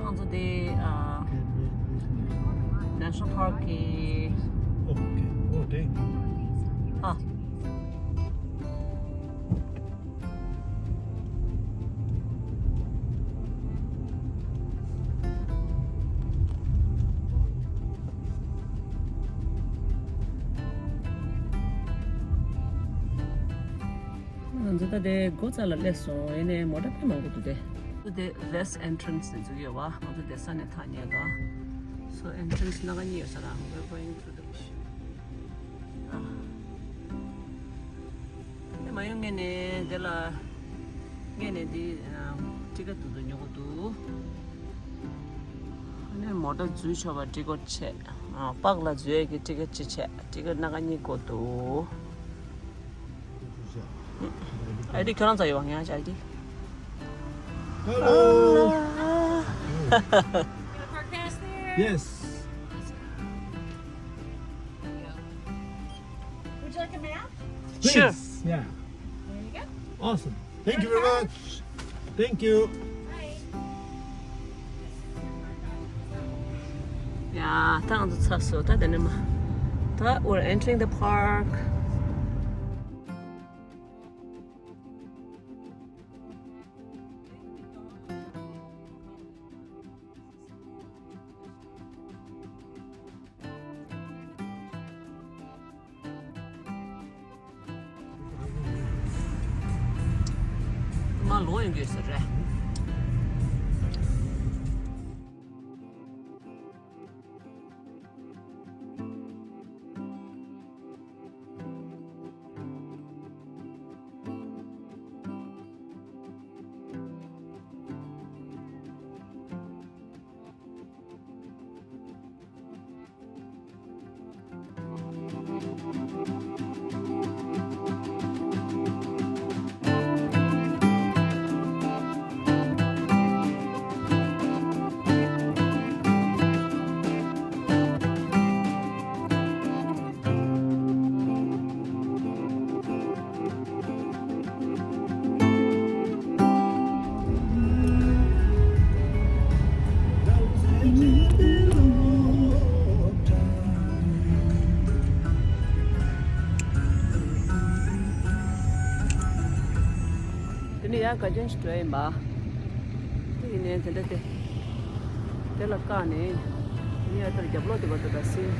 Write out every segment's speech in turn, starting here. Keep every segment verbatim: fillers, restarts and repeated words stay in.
ང་ཚོ་དེ་ཨ་National Park གི། Okay. Oh, thank you. ཨ། ང་ཚོ་ད་ལྟ་སྒོ་རྩ་ལ་སླེབས་སོང་། ཡིན་ནའི་མོ་ཊ་དཔེ་མང་པོ་འདུག་སྟེ། ད་ལྟ་West Entrance ནས་འཛུལ་ཡོད་པ། ང་ཚོ་བསྡད་ས་ནས་ཐག་ཉེ་ག So entrance སྣ་ཁ་གཉིས་ཡོད་ས་རེད། We're going through the ཨ། དེ་མ་ཡོང་ངེས་ནས་དེ་ལ་ངེས་ནས་འདི་ཊི་ཀེ་ཊི་འདུག་འདུག་ཉོ་དགོས་འདུག་ཨ་ནི་མོ་ཊ་འཛུལ་ཆོག་པ་ཊི་ཀེ་ཊི་བྱས། ཨ། པཱརྐ་ལ་འཛུལ་ཡས་ཀྱི་ཊི་ཀེ་ཊི་ཅིག་བྱས། ཊི་ཀེ་ཊི་སྣ་ཁ་གཉིས་དགོས་འདུག་ཨའི་ཌི་ཁྱོད་རང་ཚོ་ཡོད་པ། ངའི་ཨའི་ཌི། Hello. Gonna park past there. Yes. Would you like a map? Sure. Please. Yeah. There you go. Awesome. Thank you very much. Thank you. Bye. ཡ། ད་ང་ཚོ་ཚར་སོང་། ད་དེ་ནས་མར་ད་we're entering the park. མར་ལོག་ཡོང་གི་ཡོད་ས་རེད། དེ་ནས་ཡར་ག་ཅན་ཞིག་འགྲོ་ཡིན་པ། དེ་ཡིན་ནའི་དེ་འདྲ་དེ། དེ་ལ་བཀག་ནས། དེ་ནས་ཡར་ལྟར་རྒྱབ་ལོགས་དེ་བར་དུ་ད་སིན།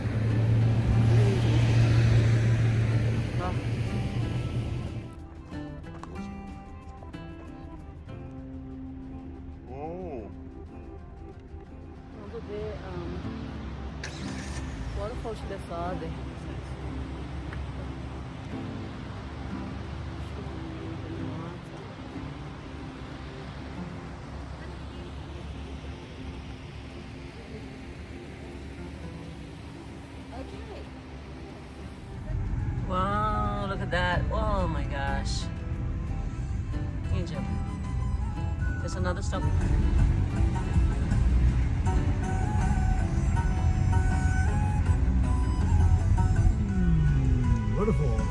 ཨོ། ང་ཚོ་དེ་ཨམ། ཝ་ཊར་ཕོལ་ཞིག་ལ་ཟ་དེ། Wow, look at that. Oh my gosh. Angel. There's another stop. Mm, waterfall.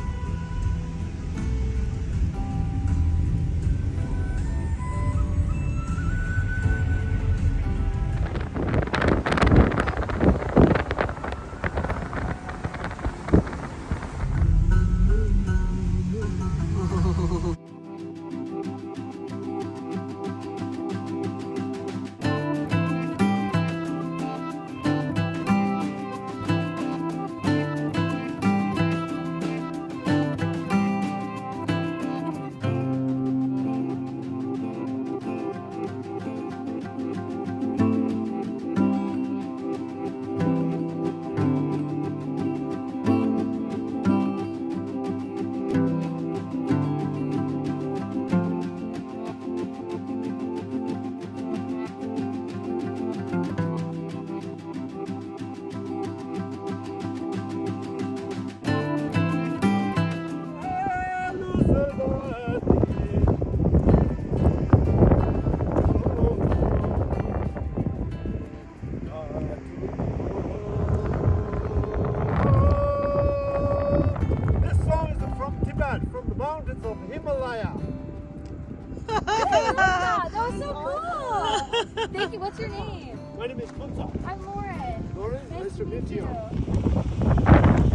Thank you. What's your name? My name is Kunta. I'm Lauren. Lauren, nice to meet you.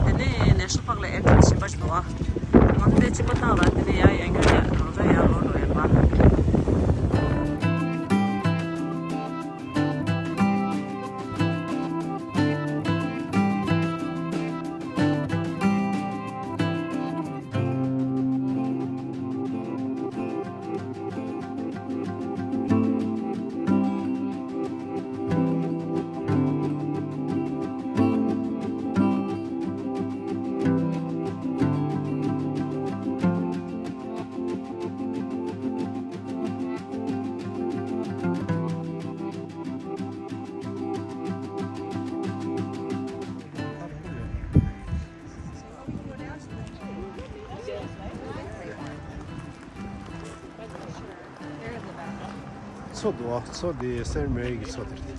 དེ་ནས་ནེ་ཤ་ནལ་པཱག་ལ་ཨེན་ཊྲན་སི་ཕྱིན་པ་ཞིག་འདུག་བ། ང་ཚོ་དེ་གཅིག་པ་བཏང་ར། དེ་ནས་ཡར་ཡན་གྱོན་ཡ་རང་འཇགས་ཡར་ལོག་འགྲོ་ཡ་རེད་པ། མཚོ་འདུག་ཨ། མཚོ་འདི་སེན་མེ་རི་གི་མཚོ་དེ་རེད།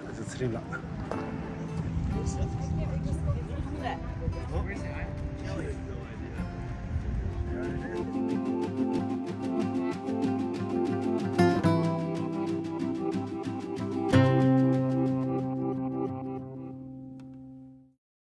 ཨ་ཙི་ཚེ་རིང་ལགས།